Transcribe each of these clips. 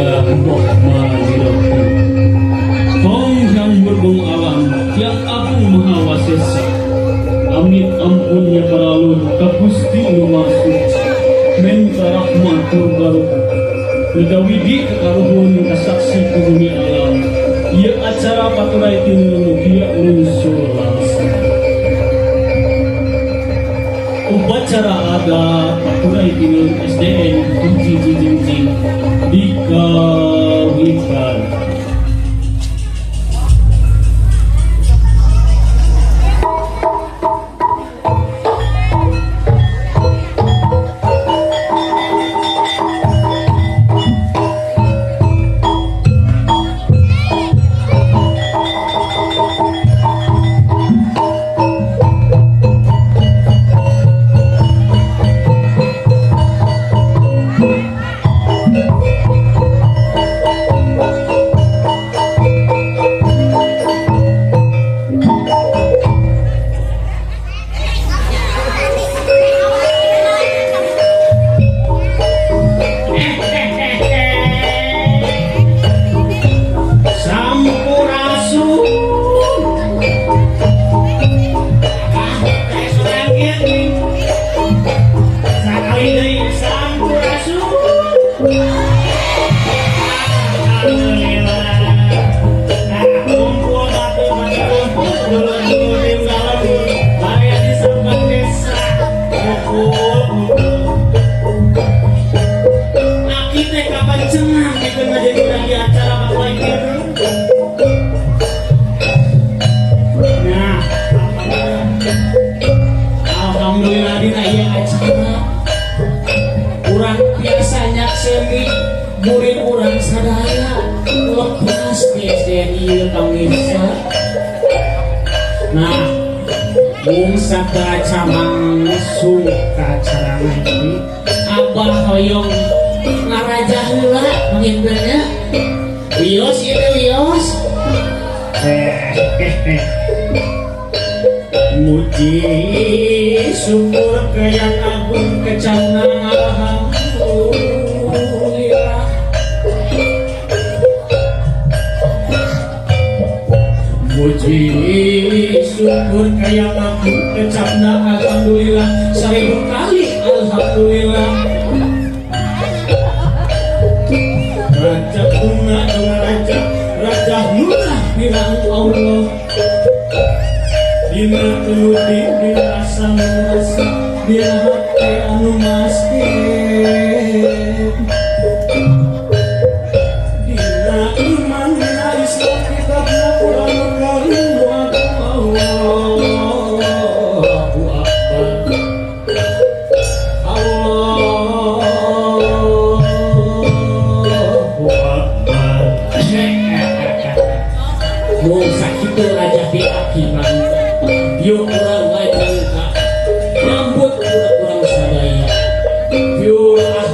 Bismillahirrahmanirrahim. Hong Hyang Bergung Alam, Hyang Agung Maha Wasesa. Amit ampunnya paralun ka Gusti Nu Maha Suci. Menta rahmat tur barokah. Widi kekaruhun kasaksi ku bumi alam. Ieu acara paturai tineun mugia lungsur langsung. Upacara adat paturai tineun SDN 7 Cijeungjing dikawitan. Sampurasun. Sakali deui sampurasun. Alhamdulillah. Nah, kumpul batu pada kumpul dulur-dulur di dalam aya di Sambang Desa. Kumpul kumpul. Aki teh kapan cenah gitu ngajadi lagi acara Pak kieu. Nah, alhamdulillah dina ieu acara urang biasa nyakseni murid urang sadaya lepas di SDN ieu pamirsa. Nah, mung sakaca langsung ka acara ini Abah hoyong ngarajah heula pangintennya. Wios ieu teh wios. Muji syukur ke yang agung kecana alhamdulillah. Muji syukur ke yang agung kecana alhamdulillah, 1000 kali alhamdulillah. Raja bunga dengan raja raja murah bilang Allah. Dina tuti dina asa rasa dina hate anu masih dina iman dina Islam kitabna Quran Karim Allahu Akbar Allahu Akbar. Mung sakitu raja di aki panginten. Yuk urang lajeng ka nyambut urang sadaya. Pure.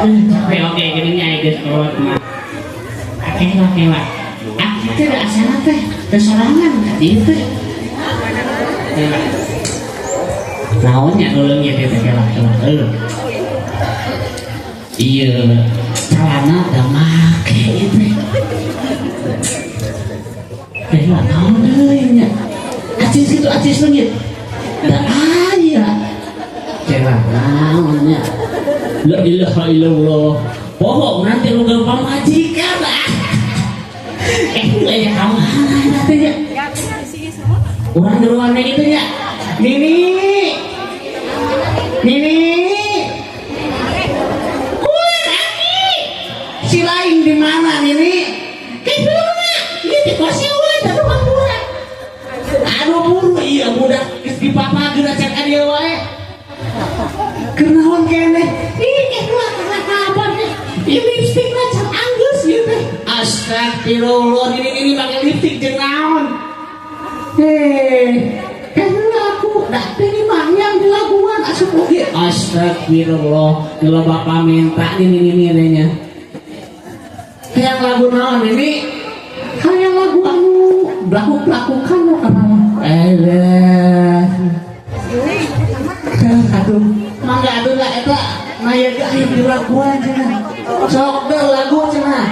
Capek oge geuning nya geus kolot mah. Akeh lah kewa. Ah, teh da asana teh teu sorangan ka dieu teh. Kewa. Naon nya leuleung ieu teh kela kela. Heuh. Ieu celana da make ieu teh. Kela naon deui nya. Acis kitu acis leungit. Da aya. Kela naon nya. La ilaha illallah. Pokok nanti lu gampang majikan ah. Eh, lu aja kamu nanti ya. Orang duluan gitu ya. Nini. Nini. Wih, kaki. Si lain di mana Nini? Kayak ini di kursi we, aduh hampura. Aduh buru iya budak geus dipapageun acan ka dieu wae. Keur naon keneh? Ih, kayak karena kapan nih? Ih, lipstick lah can anggeus ieu teh. Astagfirullah, ini pakai lipstick jeung naon? Heh, kayak aku dah ini mah yang dilakukan asup oge. Astagfirullah, kalau bapak minta ini nya. Kayak lagu naon ini? Kayak lagu anu belakuk-belakukan lo kata mah. Eh, aduh, mangga aduh lah eta naya ge aya dilakuan cenah. Sok deh lagu cenah.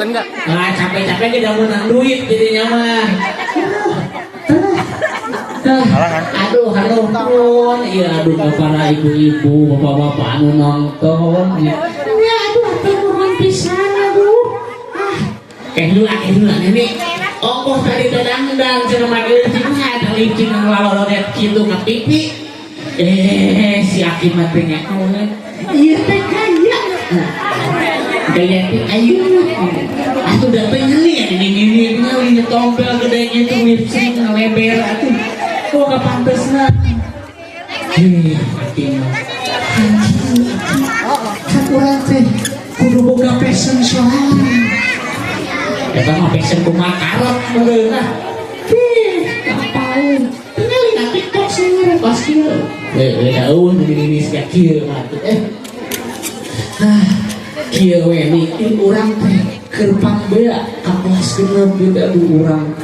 enggak? Nah, capek-capek kita menang duit jadinya mah. Aduh, aduh, pun, iya, aduh, ke para ibu-ibu, bapak-bapak anu nonton, ya, ya aduh, atuh nuhun pisan, aduh. Ah, kayak dulu, ini, ongkoh tadi teh dangdan, cenah make lipstick mah, eta lipstick anu lalorodet kitu ka pipi. Eh, si Aki mah teh nyaho, ieu teh kaya. Gaya teh ayeuna. Atuh da teh nyeli ya ini nyeli tompel gede gitu lipstick ngeleber atuh. Oh, kapantesna. Heh, Aki mah. Kan urang teh kudu boga passion sorangan. Eta mah passion kumaha karep meureun ah. Ih, ngapain? Tinggal na TikTok sih pas kieu. Eh, da eueuh nu dirilis ka kieu mah tuh. Eh. Ah, kieu we mikir urang teh keur pangbea ka kelas 6 gitu aduh urang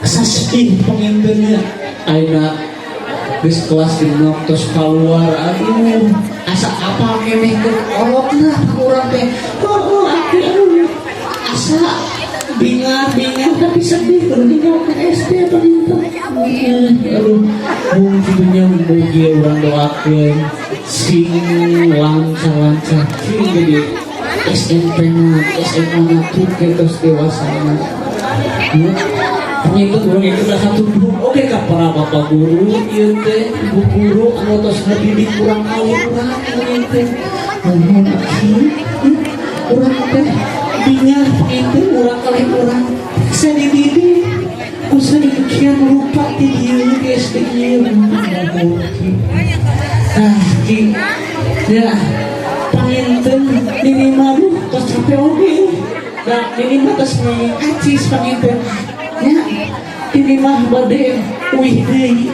sasedih pangintennya ayeuna geus kelas 6 tos keluar aduh asa apal keneh keur kolotna urang teh oh aki aduh asa bingar-bingar tapi sedih kudu ninggalkeun SD panginten aduh mung kitu mugi urang doakeun sing lancar-lancar sing jadi SMP na SMA na tuh tos dewasa na pengikut urang itu udah satu guru oke ka para bapak guru ieu teh ibu guru anu tos ngadidik urang urang ieu teh mohon aki urang teh bingah pengikut urang kalih urang bisa dididik usah demikian rupa di dieu di SD ieu mohon ah ki ya panginten nini mah duh tos capek oge. Nah, nini mah tos acis panginten ya ini mah bade uih deui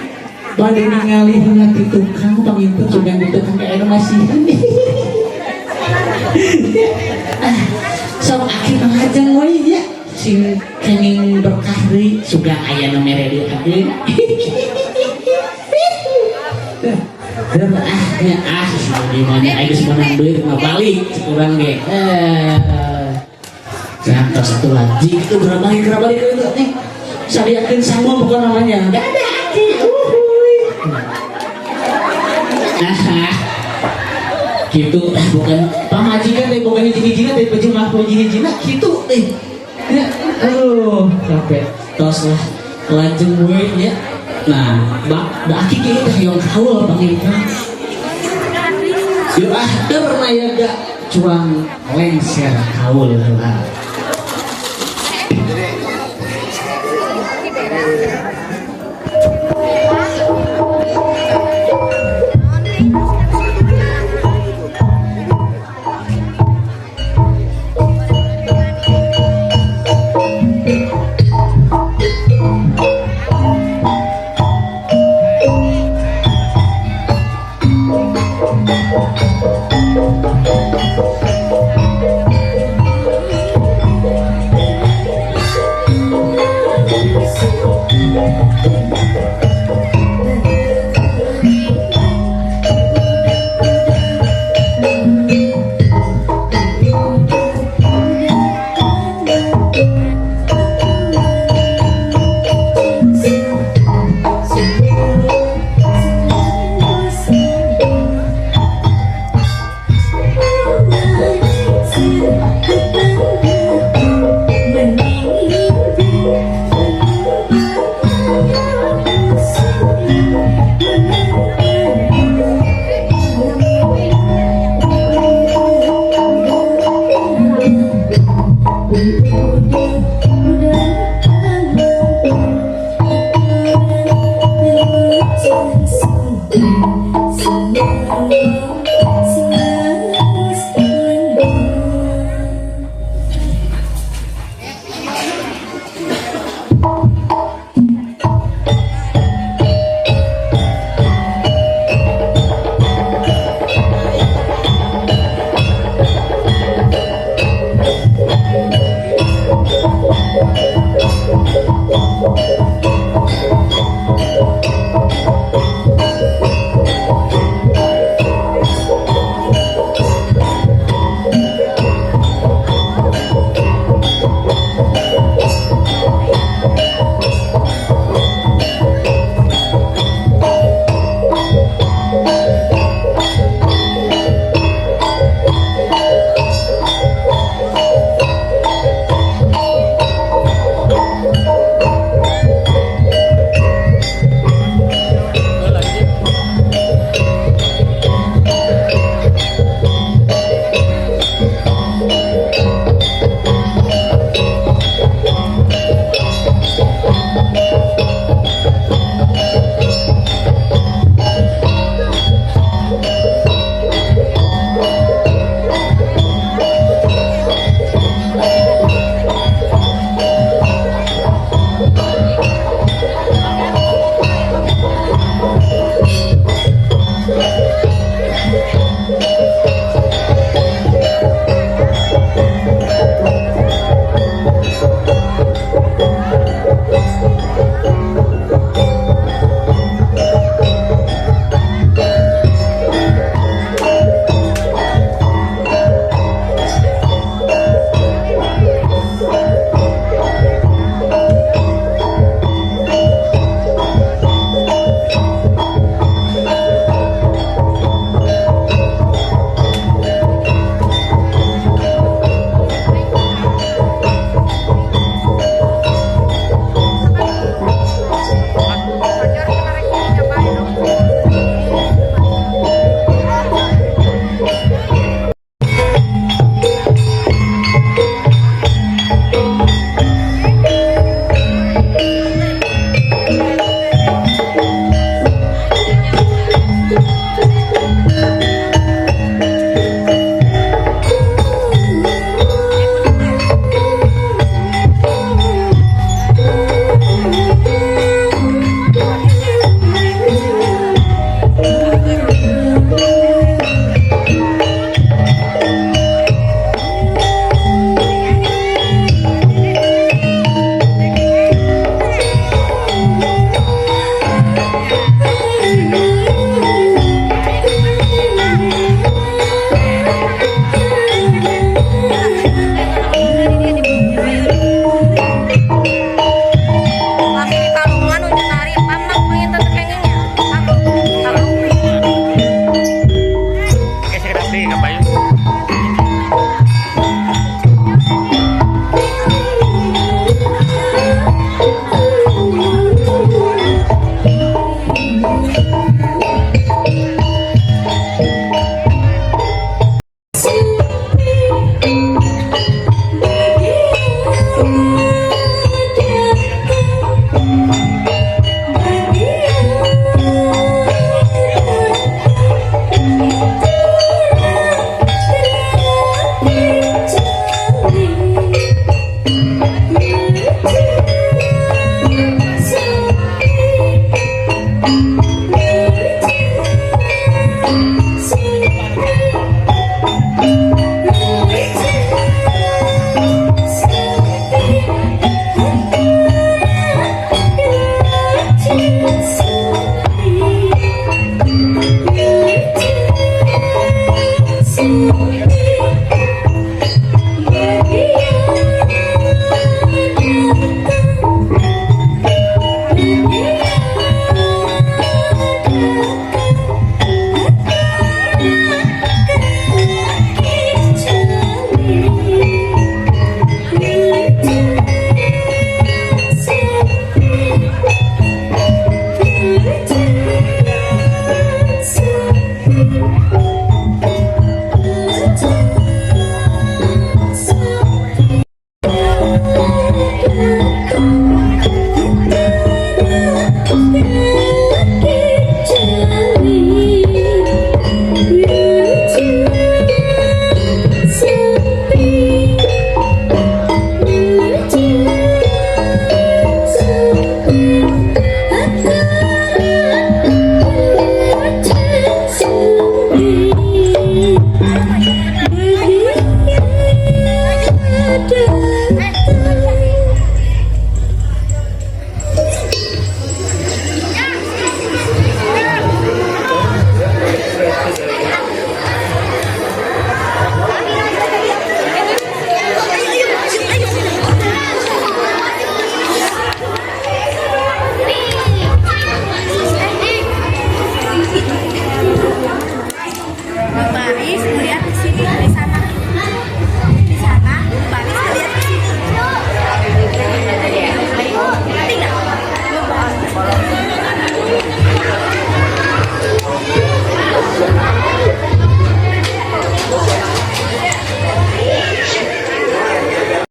bade ningali heula ti tukang panginten sugan di tukang kayak masihan. Ah, sok aki mangajeng we nya sing kenging berkah deui sugan aya nu mere deui abdi. Dan ah nya ah gimana aya geus menang duit mah balik cek urang ge. Eh. Santos satu lagi itu berapa balik itu nih. Sadiakeun sangu bukan namanya. Dadah aki. Uhuy. Nah, gitu bukan pamajikan teh bukan hiji-hijina teh baju mah hiji-hijina gitu teh. Ya, aduh, capek. Tos lah lajeng we nya. Nah, bak da aki kieu teh hoyong kaul panginten. Yuk ah, der nayaga cuang lengser kaul heula. Udah.